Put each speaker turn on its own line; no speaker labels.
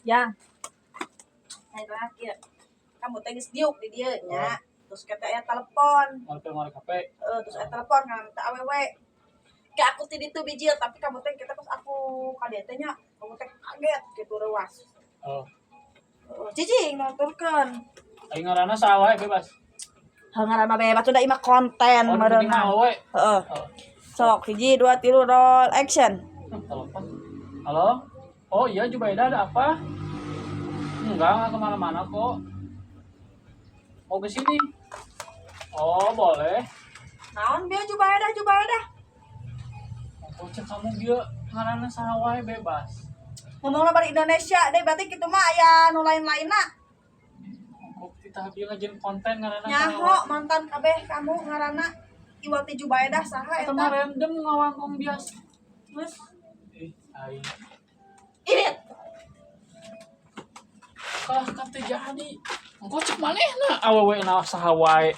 Yang. Nah, terakhir. Kamu teh geus diuk di dieu nya. Terus kata aya telepon.
Ngorek ngorek HP.
Eh, terus aya telepon kan teh awewe. Kayak aku ti ditu bijil, tapi kamu teh kita pas aku ka dieu teh nya, kamu teh kaget gitu reuas.
Oh.
Heeh, cicing nuturkeun.
Aing ngaranna saha wae bebas.
Heuh, ngaranna bebas udah imah konten.
Oh, nu penting mah
meureunna.
awewe.
Heeh.
Oh.
Sok, hiji, dua, tilu, roll, action.
Telepon. Halo? Oh iya, Jubaida, ada apa? Enggak kemana-mana kok. Mau ke sini? Oh, boleh.
Naon bieu Jubaedah, Jubaedah?
Oh, cek kamu dia ngaranna saha wae bebas.
Ngomongna bari Indonesia deh, berarti kitu mah aya nu lain-lainna.
Kok kita bieu ngajieun konten ngaranna saha
Nyaho
wae.
Mantan kabeh kamu ngaranna Iwati Jubaedah saha
Eta mah
eta?
Random ngawangkong biasa.
Terus
Eh, aing.
Irit.
Kalah ka teu jadi. Engko cek manehna awewe na saha wae.